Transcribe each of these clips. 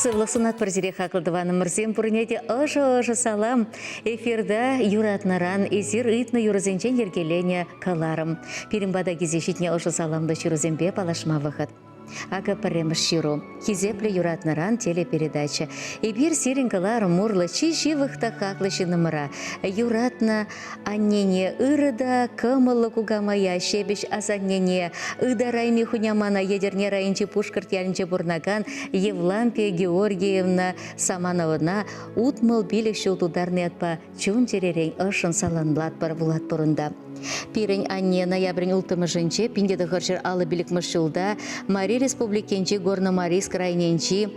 Сывлӑх сунатпӑр сире, хаклӑ тӑванӑмӑрсем, пурне те ӑшӑ-ӑшӑ салам. Эфирта юратнӑран эсир ыйтнӑ юрӑсенчен йӗркеленӗ кӑларӑм. Пирӗн пата килсе ҫитнӗ ӑшӑ саламлӑ ҫырусемпе паллашма вӑхӑт. Акӑ пӗрремӗш ҫыру. Хисеплӗ юратнӑран телепередача. Эпир сирӗн кӑларӑм урлӑ чи ҫывӑх та хаклӑ ҫыннӑмӑра, юратнӑ аннене, ырӑ та кӑмӑллӑ кукамая, ҫепӗҫ асаннене, ытарайми хунямана Етӗрне районӗнчи Пушкӑрт ялӗнче пурӑнакан Евлампия Георгиевна Самановӑна 65 ҫул тутарнӑ ятпа чун-чӗререн ӑшшӑн саламлатпӑр, вулатпӑр унта. Пирӗн анне ноябрӗн улттӑмӗшӗнче 1955 ҫулта Мари Республикинчи Горно-Марийск районӗнчи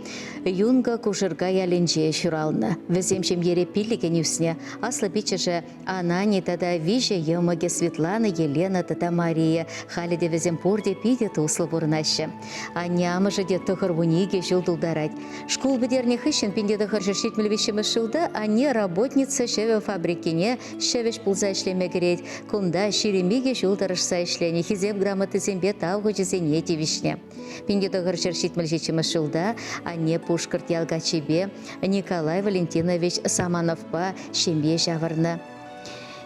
Юнга Кушӑрка ялӗнче ҫуралнӑ. Вӗсем ҫемьере пиллӗкӗн ӳснӗ. Аслӑ пиччӗшӗ Анани тата виҫӗ йӑмӑкӗ Светлана, Елена тата Мария. Халӗ те вӗсем пурте питӗ туслӑ пурӑнаҫҫӗ. Анне амӑшӗ те 92 ҫул тултарать. Шкул пӗтернӗ хыҫҫӑн 1973 ҫулта анне работница ҫӗвӗ фабрикине ҫӗвӗҫ пулса ӗҫлеме кӗрет. Кунта 22 ҫул тӑрӑшса ӗҫленӗ, Хисеп грамотисемпе тав хучӗсене тивӗҫнӗ. 1977 ҫулта анне Пушкӑрт ял каччипе Николай Валентинович Самановпа ҫемье ҫавӑрнӑ.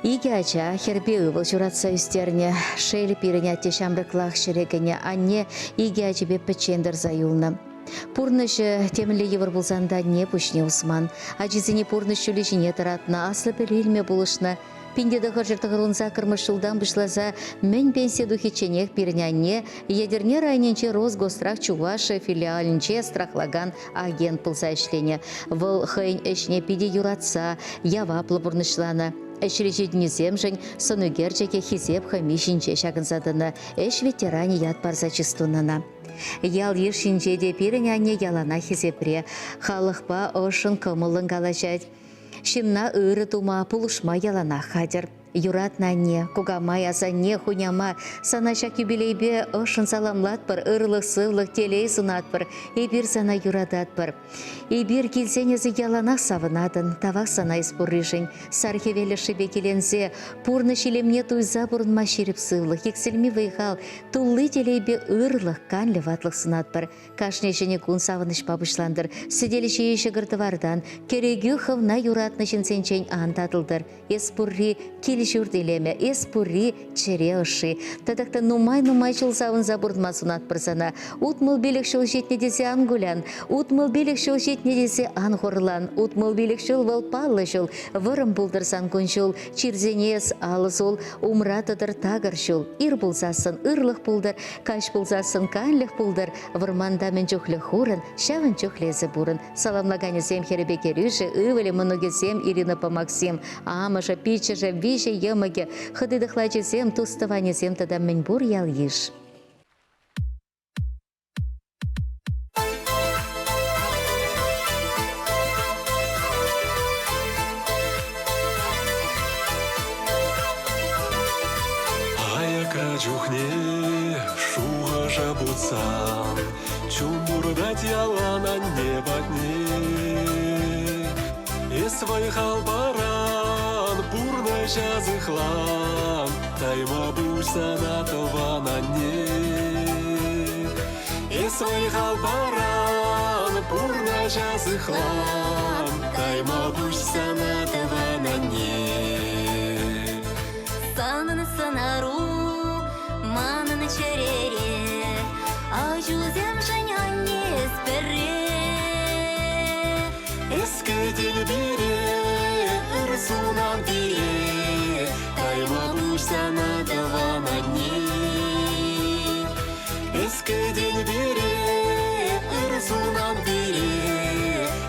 Икӗ ача, хӗрпе ывӑл ҫуратса ӳстернӗ. Шел, пирӗн атте ҫамрӑклах ҫӗре кӗнӗ, анне икӗ ачипе пӗччен тӑрса юлнӑ. Пурнӑҫӗ темӗнле йывӑр пулсан та анне пуҫне усман. Ачисене пурнӑҫ ҫулӗ ҫине тӑратнӑ, аслӑ пӗлӳ илме пулӑшнӑ. 1998 ҫултан пуҫласа мӗн пенси тухичченех пирӗн анне Етӗрне районӗнчи Росгосстрах Чувашия филиалӗнче страхлакан агент пулса ӗҫленӗ. Вӑл хӑйӗн ӗҫне питӗ юратса, яваплӑ пурнӑҫланӑ. Ӗҫри ҫитӗнӳсемшӗн сӑнӳкерчӗкӗ Хисеп хӑми ҫинче ҫакӑнса тӑнӑ, ӗҫ ветеранӗ ят парса чыс тунӑ ӑна. Ял-йыш ҫинче те пирӗн анне яланах хисепре, халӑхпа ӑшшӑн, кӑмӑллӑн калаҫать. Ҫынна ырӑ тума, пулӑшма яланах хатӗр. Юратнӑ анне, кукамай, асанне, хуняма, сана ҫак юбилейпе ӑшшӑн саламлатпӑр, ырлӑх-сывлӑх, телей сунатпӑр. Эпир сана юрататпӑр. Эпир килсен эсӗ яланах савӑнатӑн, тавах сана эс пурришӗн. Сар хӗвел ӑшшипе киленсе, пурнӑҫ илемне туйса пурӑнма ҫирӗп сывлӑх, иксӗлми вӑй-хал, тулли телейпе ырлӑх, канлӗ ватлӑх сунатпӑр. Кашни ҫӗнӗ кун савӑнӑҫпа пуҫлантӑр. Сӗтел ҫийӗ ҫӑкӑр-тӑвартан, кӗрекӳ хӑвна юратнӑ ҫынсенчен ан татӑлтӑр. Эс пурри кил-ҫурт илемӗ, эс пурри чӗре ӑшши. Татах та нумай-нумай ҫул савӑнса пурӑнма сунатпӑр сана. 65 ҫул ҫитнӗ тесе ан кулян, 65 ҫул ҫитнӗ тесе ан хурлан. 65 ҫул вӑл паллӑ ҫул, вӑрӑм пултӑр сан кун-ҫул. Чирсене эс алӑ сул, умра тӑтӑр такӑр ҫул. Ир пулсассӑн ырлӑх пултӑр, каҫ пулсассӑн канлӗх пултӑр. Вӑрманта мӗн чухлӗ хурӑн, ҫавӑн чухлӗ эсӗ пурӑн. Саламлаканӗсем хӗрӗпе кӗрӳшӗ, ывӑлӗ, мӑнукӗсем Иринӑпа Максим, амӑшӗ, пиччӗшӗ, виҫӗ йӑмӑкӗ, хӑти-тӑхлачӗсем, тус-тӑванӗсем тата мӗнпур ял-йыш. Аякра чухне шухӑша путсан Чун туртать ялан анне патне. Эс вӑй-хал паран, пурнӑҫа сыхлан, Тайма пуҫ сана тӑван анне. Эс вӑй-хал паран, пурнӑҫа сыхлан, Тайма пуҫ сана тӑван анне. Санӑн сӑнару манӑн чӗрере, Ачусемшӗн анне эс пӗрре. Эс кӗтен пире, ыр сунан пире, Тайма пуҫ сана тӑван анне. Эс кӗтен пире, ыр сунан пире,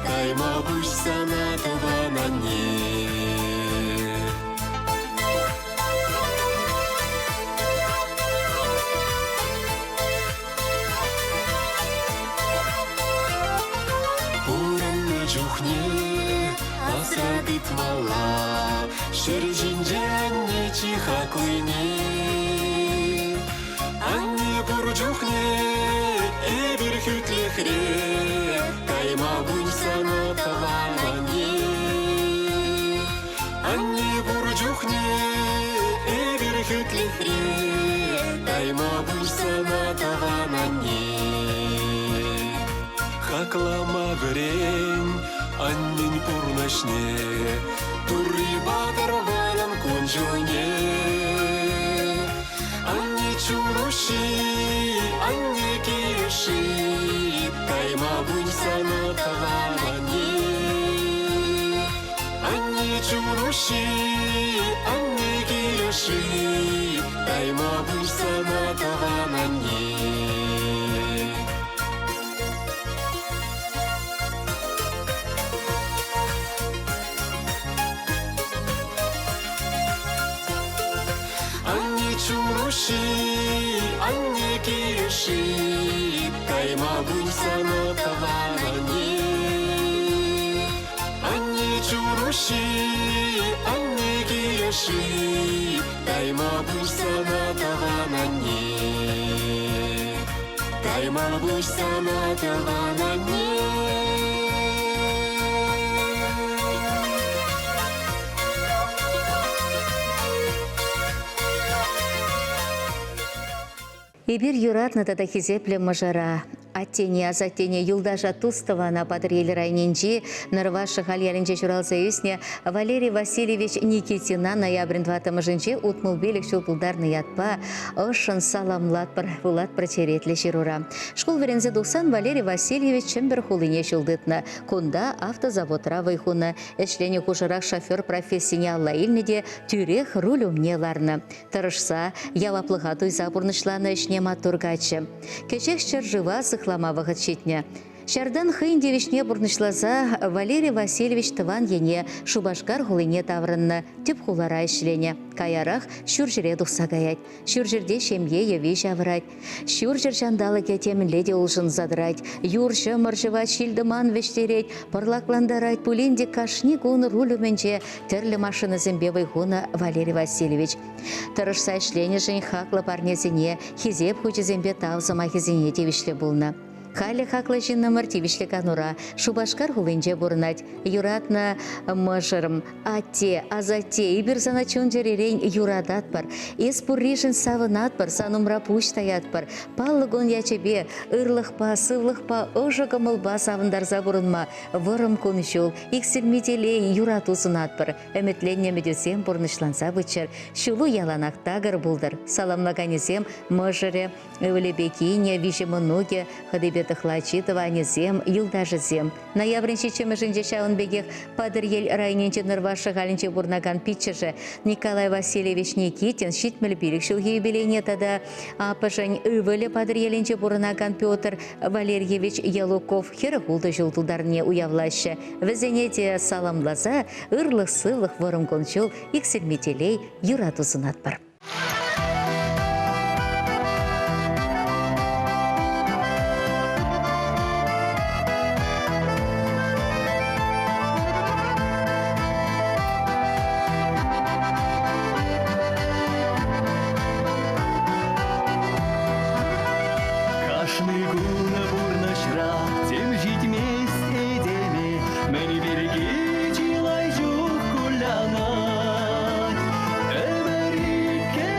Тайма пуҫ сана тӑван анне. Пурӑннӑ чухне асра тытмалла ҫӗр ҫинче анне чи хаклине. Анне пур чухне эпир хӳтлӗхре, кайма пуҫ сана тӑван анне. Анне пур чухне эпир хӳтлӗхре, тайма пуҫ сана тӑван анне. Хаклама. вӗрен аннен пурнӑҫне, Турри патӑр вӑрӑм кун-ҫулне. Анне чун уҫҫи, анне килӗши, Тайма пуҫ сана тӑван анне. Анне чун уҫҫи, анне килӗши, Тайма пуҫ сана тӑван анне. Анне чун уҫҫи, анне килӗши, Тайма пуҫ сана тӑван анне. Анне чун уҫҫи, анне килӗши, Тайма пуҫ сана тӑван анне. Тайма пуҫ сана тӑван анне. Эпир юратнӑ тата хисеплӗ мӑшӑра, аттене, асаттене, юлташа, тус-тӑвана Патӑрьел районӗнчи Нӑрваш Шӑхаль ялӗнче ҫуралса ӳснӗ Валерий Васильевич Никитина ноябрӗн тӑваттӑмӗшӗнче 65 ҫул тултарнӑ ятпа ӑшшӑн саламлатпӑр, вулатпӑр черетлӗ ҫырура. Шкул вӗренсе тухсан Валерий Васильевич Чӗмпӗр хулине ҫул тытнӑ. Кунта автозаводра вӑй хунӑ. Ӗҫленӗ хушӑрах шофер профессине алла илнӗ те тӳрех руль умне ларнӑ. Тӑрӑшса, яваплӑха туйса пурнӑҫланӑ ӗҫне маттур каччӑ. Кӗҫех ҫӗршыва сыхлама вӑхӑт ҫитнӗ. Ҫартан хӑйӗн тивӗҫне пурнӑҫласа Валерий Васильевич тӑван ене Шупашкар хулине таврӑннӑ, тӗп хулара ӗҫленӗ. Каярах Ҫурҫӗре тухса каять. Ҫурҫӗрте ҫемье йӑви ҫавӑрать. Ҫурҫӗр ҫанталӑкӗ темӗнле те улшӑнса тӑрать. Юр ҫӑмӑр ҫӑвать, ҫил-тӑман вӗҫтерет, пӑрлаклантарать пулин те кашни кун руль умӗнче тӗрлӗ машинӑсемпе вӑй хунӑ Валерий Васильевич. Тӑрӑшса ӗҫленӗшӗн хаклӑ парнесене, хисеп хучӗсемпе тав сӑмахӗсене тивӗҫлӗ пулнӑ. Халӗ хаклӑ ҫыннӑмӑр тивӗҫлӗ канура Шупашкар хулинче пурӑнать. Юратнӑ мӑшӑрӑм, атте, асатте, эпир сана чун-чӗререн юрататпӑр. Эс пурришӗн савӑнатпӑр, сан умра пуҫ таятпӑр. Паллӑ кун ячӗпе ырлӑхпа, сывлӑхпа, ӑшӑ кӑмӑлпа савӑнтарса пурӑнма вӑрӑм кун-ҫул, иксӗлми телей, юрату сунатпӑр. Ӗмӗтленнӗ ӗмӗтӳсем пурнӑҫланса пыччӑр. Ҫулу яланах такӑр пултӑр. Саламлаканӗсем мӑшӑрӗ, Ывӑлӗпе кинӗ, виҫӗ мӑнукӗ, хӑтипе тӑхлачи, тӑванӗсем, юлташӗсем. Ноябрӗн ҫиччӗмӗшӗнче ҫавӑн пекех Патӑрьел районӗнчи Нӑрваш Шӑхалӗнче пурӑнакан пиччӗшӗ Николай Васильевич Никитин 75 ҫулхи юбилейне тата аппӑшӗн ывӑлӗ Патӑрьелӗнче пурӑнакан Петр Валерьевич Ялуков 46 ҫул тултарнине уявлаҫҫӗ. Вӗсене те саламласа ырлӑх-сывлӑх, вӑрӑм кун-ҫул, иксӗлми телей, юрату сунатпӑр. Кашни кун пурнӑҫра тем ҫитмест этеме, мӗн пирки чылай чух кулянать. Ӗмӗр иккӗ.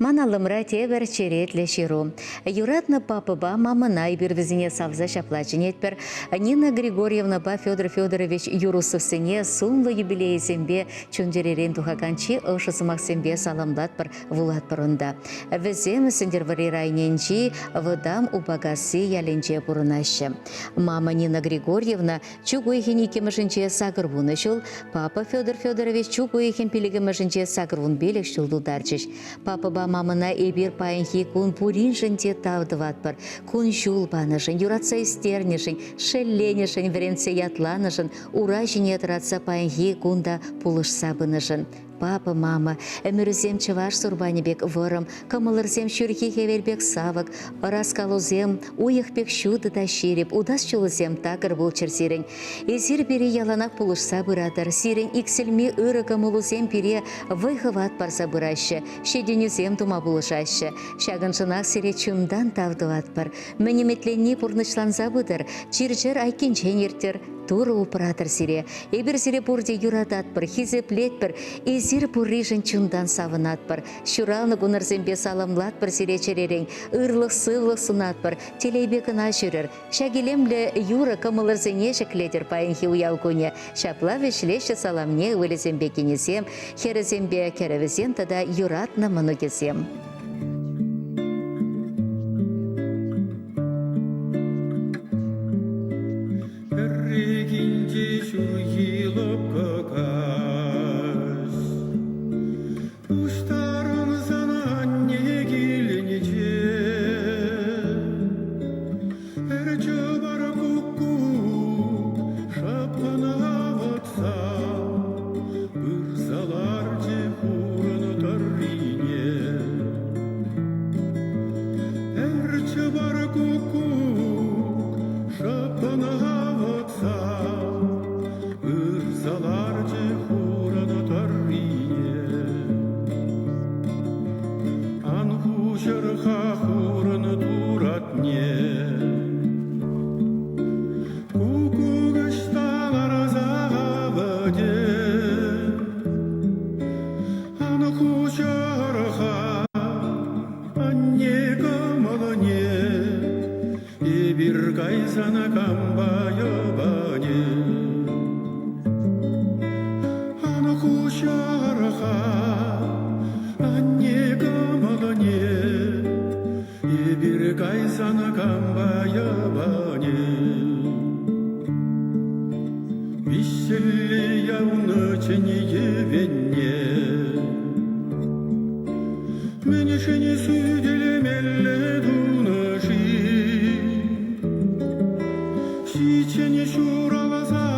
Ман аллӑмра тепӗр черетлӗ ҫыру. Юратнӑ папӑпа мамӑна эпир вӗсене савса ҫапла чӗнетпӗр. Нина Григорьевнапа Федор Федорович Юрусовсене сумлӑ юбилейӗсемпе чун-чӗререн тухакан чи ӑшӑ сӑмахсемпе саламлатпӑр, вулатпӑр унта. Вӗсем Сӗнтӗрвӑрри районӗнчи Вӑтам Упакасси ялӗнче пурӑнаҫҫӗ. Мама Нина Григорьевна чӳк уйӑхӗн иккӗмӗшӗнче 80 ҫул, папа Федор Федорович чӳк уйӑхӗн пилӗкӗмӗшӗнче 85 ҫул тултарчӗҫ. Папӑпа мамӑна эпир паянхи кун пуриншӗн те тав тӑватпӑр. Кун-ҫул панӑшӑн, юратса ӳстернӗшӗн, шелленӗшӗн, вӗрентсе ятланӑшӑн, ура ҫине тӑратса паянхи кун та пулӑшса пынӑшӑн. Папа, мама, ӗмӗрӗсем чӑваш сурпанӗ пек вӑрӑм, кӑмӑлӑрсем ҫурхи хӗвел пек савӑк, ӑраскалусем уйӑх пек ҫутӑ та ҫирӗп, утас ҫулӗсем такӑр пулччӑр сирӗн. Эсир пире яланах пулӑшса пыратӑр, сирӗн иксӗлми ырӑ кӑмӑлусем пире вӑй-хӑват парса пыраҫҫӗ, ҫитӗнӳсем тума пулӑшаҫҫӗ. Ҫакӑншӑнах сире чунтан тав тӑватпӑр. Мӗн ӗмӗтленни пурнӑҫланса пытӑр, чир-чӗр айккинчен ирттӗр. Турӑ упратӑр сире. Эпир сире пурте юрататпӑр, хисеплетпӗр. Эсир пурришӗн чунтан савӑнатпӑр. Ҫуралнӑ кунӑрсемпе саламлатпӑр сире чӗререн. Ырлӑх-сывлӑх сунатпӑр. Телейпе кӑна ҫӳрӗр. Ҫак илемлӗ юрӑ кӑмӑлӑрсене ҫӗклетӗр паянхи уяв кунӗ. Ҫапла вӗҫлеҫҫӗ саламне ывӑлӗсемпе кинӗсем, хӗрӗсемпе кӗрӗвӗсем тата юратнӑ мӑнукӗсем. Пӗррехинче ҫурхи лӑпкӑ каҫ Пуҫтарӑнсан анне килӗнче Пӗр чӑпар куккук шӑппӑн авӑтса Пырса ларчӗ хурӑн тӑррине. Пӗр чӑпар куккук шӑппӑн авӑтса Пырса ларчӗ хурӑн тӑррине. Ан хуҫӑр-ха хурӑн туратне, Куккук ӑҫта ларса авӑтӗ? Ан хуҫӑр-ха анне кӑмӑлне, Эпир кайсан кампа йӑпанӗ? Ан хуҫӑр-ха анне кӑмӑлне, Эпир кайсан кампа йӑпанӗ? Виҫҫӗлле явнӑ чӗн йӗвенне Мӗншӗн сӳтӗлмелле тунӑ-ши? Ҫиччӗн ҫуралса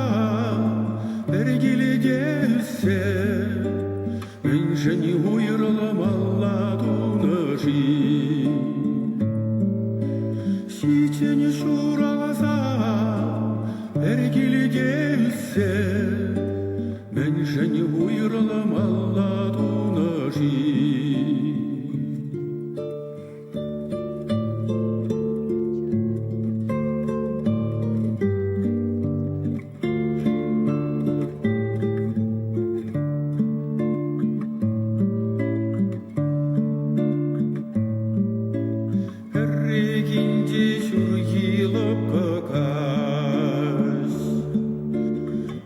пӗр килте ӳссе Мӗншӗн уйрӑлмалла тунӑ-ши? Ҫиччӗн ҫуралса пӗр килте ӳссе Мӗншӗн уйрӑлмалла тунӑ-ши? Пӗррехинче ҫурхи лӑпкӑ каҫ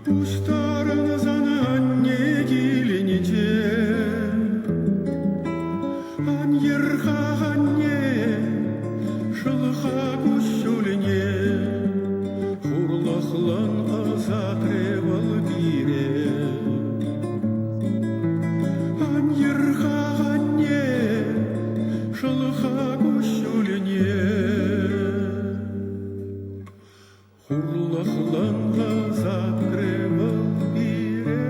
Пуҫтарӑнсан анне килӗнче Ан йӗр-ха, анне, шӑл-ха куҫҫульне, Хурлӑхлӑн ӑсатрӗ вӑл пире. Ан йӗр-ха, анне, шӑл-ха куҫҫульне, Хурлӑхлӑн ӑсатрӗ вӑл пире.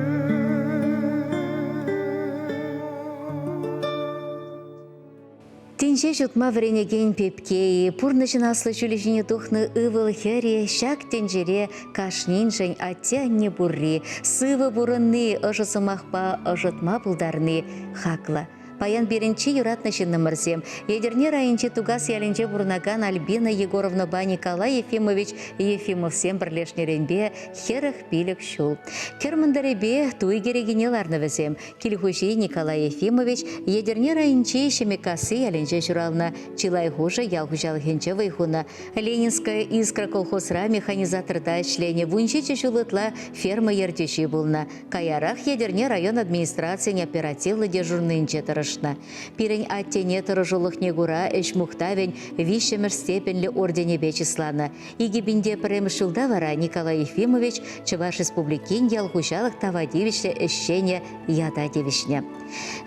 Тӗнче ҫутма вӗренекен пепке-и, пурнӑҫӑн аслӑ ҫулӗ ҫине тухнӑ ывӑл-хӗр-и ҫак тӗнчере кашниншӗн атте-анне пурри, сывӑ пурӑнни, ӑшӑ сӑмахпа ӑшӑтма пултарни хаклӑ. Паян пирӗн чи юратнӑ ҫыннӑмӑрсем Етӗрне районӗнчи Тукас ялӗнче пурӑнакан Альбина Егоровнӑпа Николай Ефимович Ефимовсем пӗрлешнӗренпе 45 ҫул. Кӗр мӑнтӑрӗпе туй кӗрекине ларнӑ вӗсем. Кил хуҫи Николай Ефимович Етӗрне районӗнчи Ҫемеккасси ялӗнче ҫуралнӑ. Чылай хушӑ ял хуҫалӑхӗнче вӑй хунӑ. Ленинская искра колхозра механизаторта ӗҫленӗ, 17 ҫул ытла ферма ертӳҫи пулнӑ. Каярах Етӗрне район администрацийӗн оперативлӑ дежурнӑйӗнче тӑрӑшнӑ. Пирӗн аттене тӑрӑшулӑхне кура ӗҫ мухтавӗн виҫҫӗмӗш степеньлӗ орденӗпе чысланӑ. 2001 ҫулта вара Николай Ефимович Чӑваш Республикин ял хуҫалӑх тава тивӗҫлӗ ӗҫченӗ ята тивӗҫнӗ.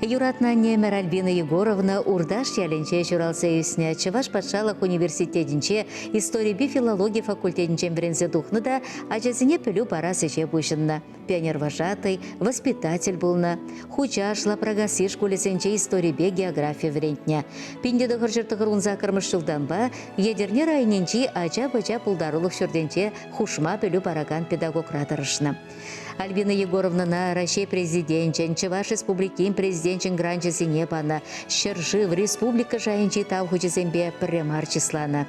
Юратнӑ аннемӗр Альбина Егоровна Урташ ялӗнче ҫуралса ӳснӗ, Чӑваш патшалӑх университетӗнче историпе филологи факультетӗнчен вӗренсе тухнӑ та ачасене пӗлӳ парас ӗҫе пуҫӑннӑ. Пионервожатӑй, воспитатель пулнӑ. Хучаш, Лапракасси шкулӗсенче историпе географи вӗрентнӗ. 1998 ҫултанпа Етӗрне районӗнчи ача-пӑча пултарулӑх ҫуртӗнче хушма пӗлӳ паракан педагогра тӑрӑшнӑ. Альбина Егоровнӑна Раҫҫей Президенчӗн, Чӑваш Республикин Президенчӗн гранчӗсене панӑ, ҫӗршыв, республика шайӗнчи тав хучӗсемпе пӗрре мар чысланӑ.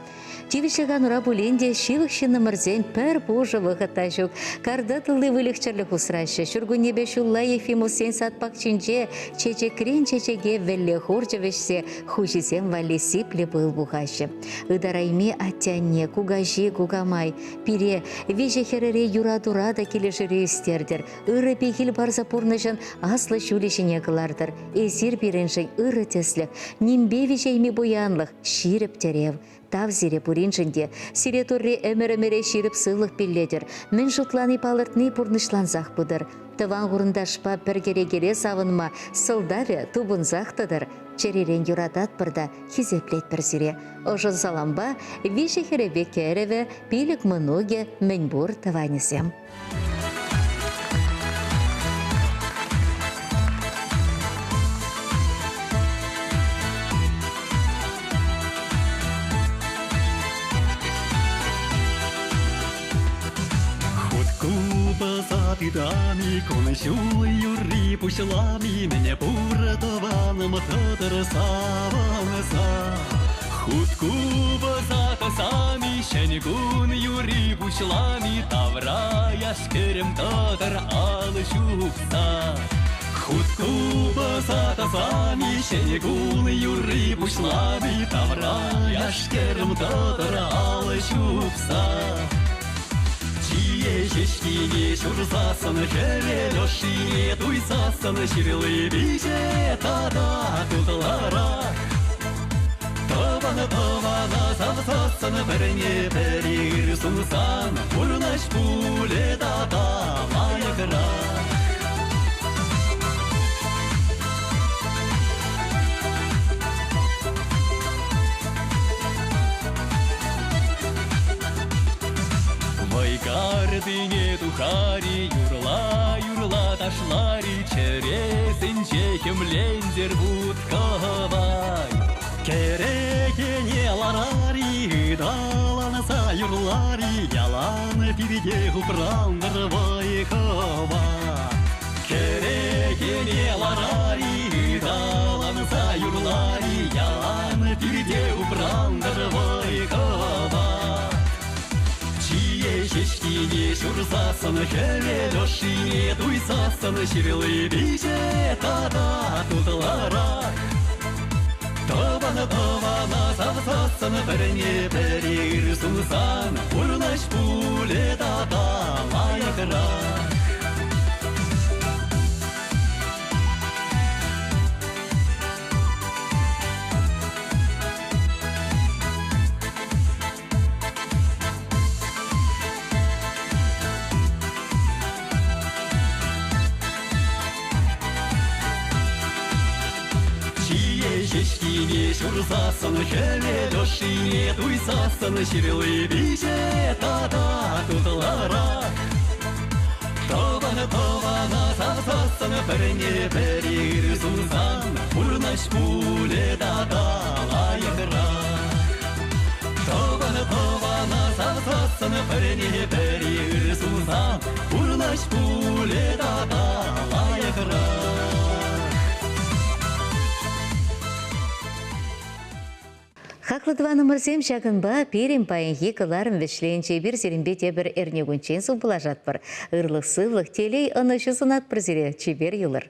Тивӗҫлӗ канура пулин те ҫывӑх ҫыннӑмӑрсен пӗр пушӑ вӑхӑт та ҫук. Карта тулли выльӑх-чӗрлӗх усраҫҫӗ. Ҫуркуннепе ҫулла Ефимовсен сад пахчинче чечекрен чечеке вӗлле хурчӗ вӗҫсе хуҫисем валли сиплӗ пыл пухаҫҫӗ. Ытарайми атте-анне, кукаҫи, кукамай пире виҫӗ хӗрӗре юратура та килӗшӳре ӳстертӗр, ырӑ пехил парса пурнӑҫӑн аслӑ ҫулӗ ҫине кӑлартӑр. Эсир пирӗншӗн ырӑ тӗслӗх, нимпе виҫейми пуянлӑх, ҫирӗп тӗрев. Тав сире пуриншӗн те. Сире Турри ӗмӗр-ӗмӗре ҫирӗп сывлӑх пиллетӗр. Мӗн шутлани-палӑртни пурнӑҫлансах пытӑр. Тӑван хурӑнташпа пӗр кӗрекере савӑнма сӑлтавӗ тупӑнсах тӑтӑр. Чӗререн юрататпӑр та хисеплетпӗр сире. Ӑшӑ салампа виҫӗ хӗрӗпе кӗрӗвӗ, пилӗк мӑнукӗ, мӗнпур тӑванӗсем. Хут купӑса тытами, кун-ҫул юрри пуҫлами, мӗне пур тӑванӑм тӑтӑр савӑнса. Хут купӑса тӑсами, ҫӗн кун юрри пуҫлами, тавра яш-кӗрӗм тӑтӑр алӑ ҫупса. Хут купӑса тӑсами, ҫӗн кун юрри пуҫлами, тавра яш-кӗрӗм тӑтӑр алӑ ҫупса. Чие ҫеҫкине ҫурсассӑн, хӗвел ӑшшине туйсассӑн ҫырли пиҫе тата тутларах. Тӑван тӑвана савсассӑн пӗрне пӗри ыр сунсан пурнӑҫ пулӗ тата лайӑхрах. Вӑйкартине тухари, юрла-юрла ташлари, чӗресенче хӗмлентӗр вут-кӑвай. Кӗрекене ларари, ыталанса юрлари, ялан пирте упрантӑр вӑй-хӑва. Кӗрекене ларари, ыталанса юрлари, ялан пирте упрантӑр вӑй-хӑва. Чие ҫеҫкине ҫурсассӑн, хӗвел ӑшшине туйсассӑн ҫырли пиҫе тата тутларах. Тӑван тӑвана савсассӑн, пӗрне пӗри ыр сунсан, пурнӑҫ пулӗ тата лайӑхрах. Чие ҫеҫкине ҫурсассӑн, хӗвел ӑшшине туйсассӑн ҫырли пиҫе тата тутларах. Тӑван тӑвана савсассӑн, пӗрне пӗри ыр сунсан, пурнӑҫ пулӗ тата лайӑхрах. Тӑван тӑвана савсассӑн, пӗрне пӗри ыр сунсан, пурнӑҫ пулӗ тата лайӑхрах. Хаклӑ тӑванӑмӑрсем, ҫакӑнпа пирӗн паянхи кӑларӑм вӗҫленчӗ. Эпир сирӗнпе тепӗр эрнекунччен сывпуллашатпӑр. Ырлӑх-сывлӑх, телей, ӑнӑҫу сунатпӑр сире. Чипер юлӑр.